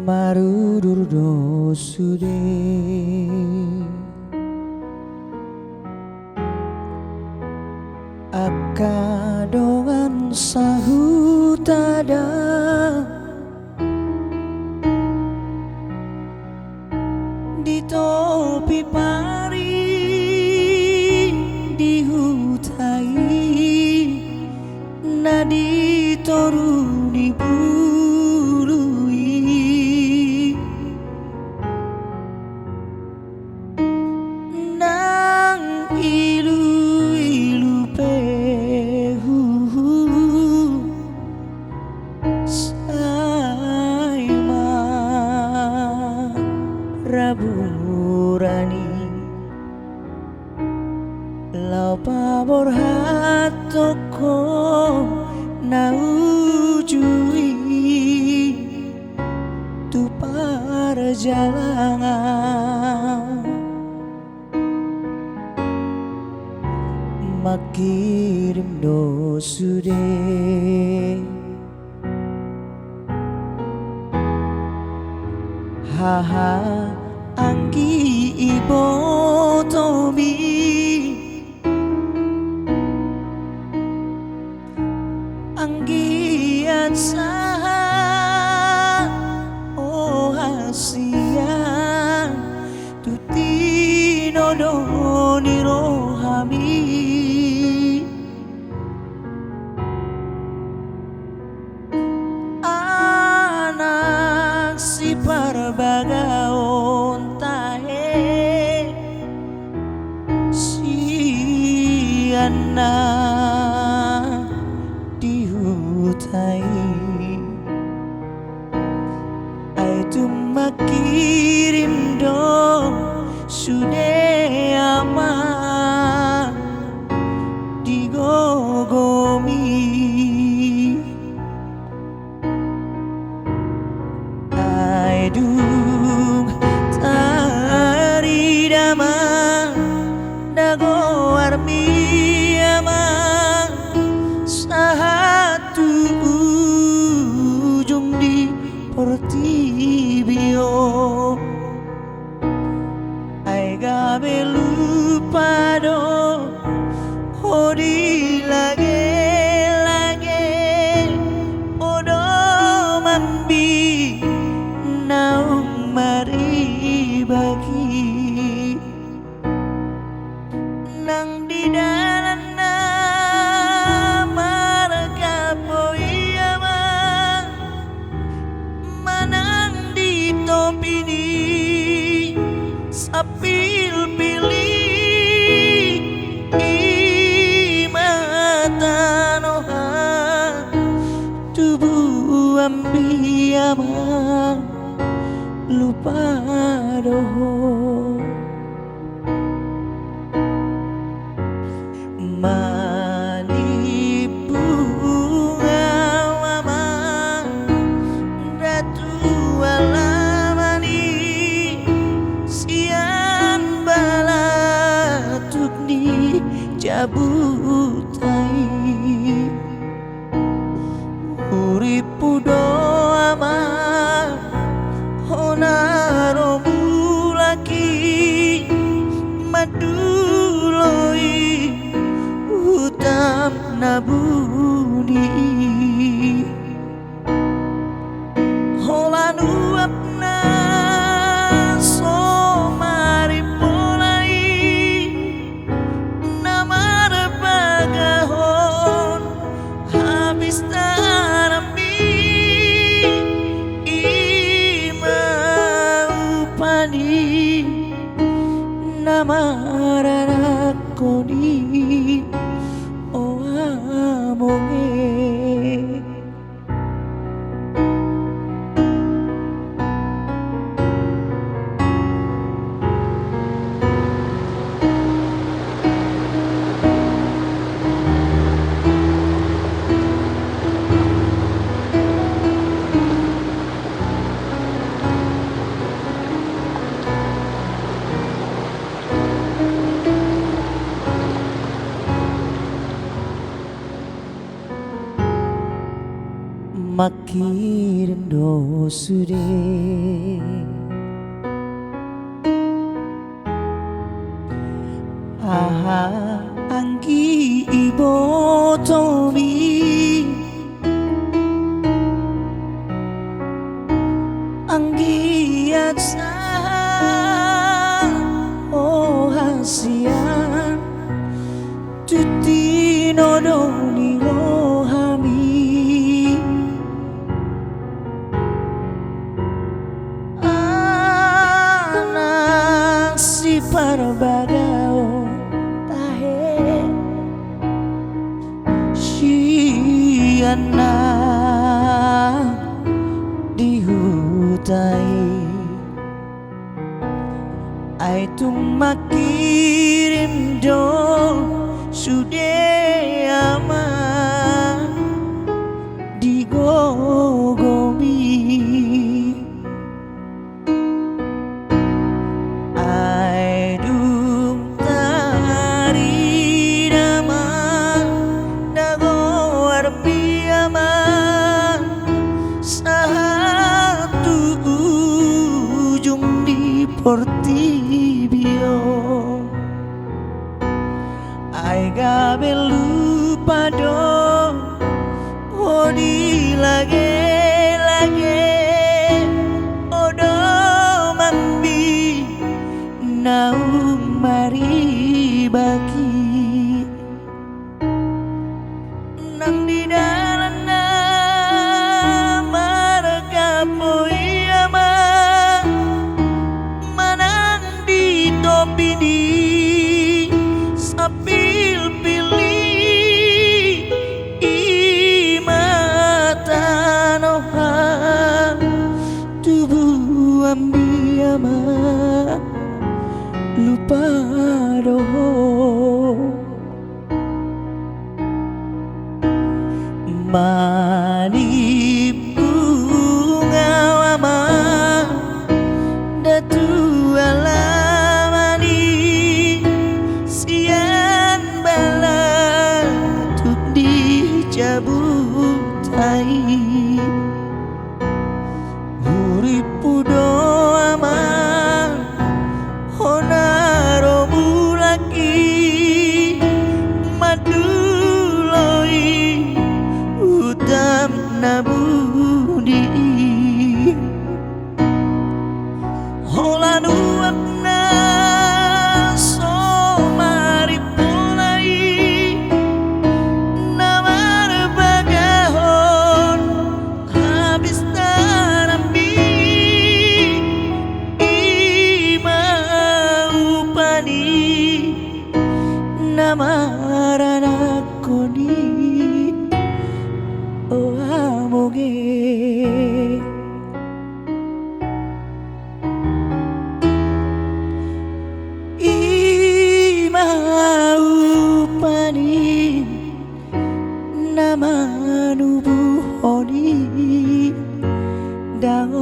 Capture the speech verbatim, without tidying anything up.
Marudur do sude angka dongan sahuta da. Di topi pari di huta i, na di toru ni bulu i, nang ilu-ilu pe huhut sai ma raburan i. Laho paborhathon ho na uju i tu parjalangan. Mangkirim do sude haha anggi ibotomi. Anggiat sahat ho hasian tu tinodo ni rohami. Anak siparbagaon tahe sian na di huta i. Ai tung mangkirim do sude ama di gogomi. Ai dung tarida ma na goarmi ama sahat tu ujung ni portibi on. Ai gabe lupa do ho di lage-lage, podomanmi naung maribaki. Nang di dalan na marga po ia ma manang di topi ni sampilpil i, i ma tano hatubuanmi ama lupa do ho. Manimbung au ama da tu alaman i sian balatuk ni jabuta i. Uripmu do ama hona ro mulak i manduloi hutam na buni i. Holan uap na so maripolai na marbagahon habis tanami, i ma upa ni na maranakkon i, o among e. mangkirim do sude. Aha anggi ibotomi, anggiat sahat ho hasian tu tinodo ni rohami. Anak siparbagaon tahe sian na di huta i. Ai tung mangkirim do sude ama di gogomi. Ai dung tarida ma na goarmi ama sahat tu ujung ni portibi on. Ai gabe lupa do ho di lage-lage, o domangmi naung maribaki. Nang di dalan na margapoi ama, manang di topi ni sapilpil i, i ma tano hatubuanmi ama, lupa do ho. Manimpung au ama da tu alaman i sian balatuk ni jabu ta i. Huripu do ama hona ro mulak i, manduloi utam na buni i. Holan uap na so maripona i, na marbagahon habistaranmi, i ma upa ni na maranakkon i, o hamu ge. I ma upa ni na manubuhon i, dang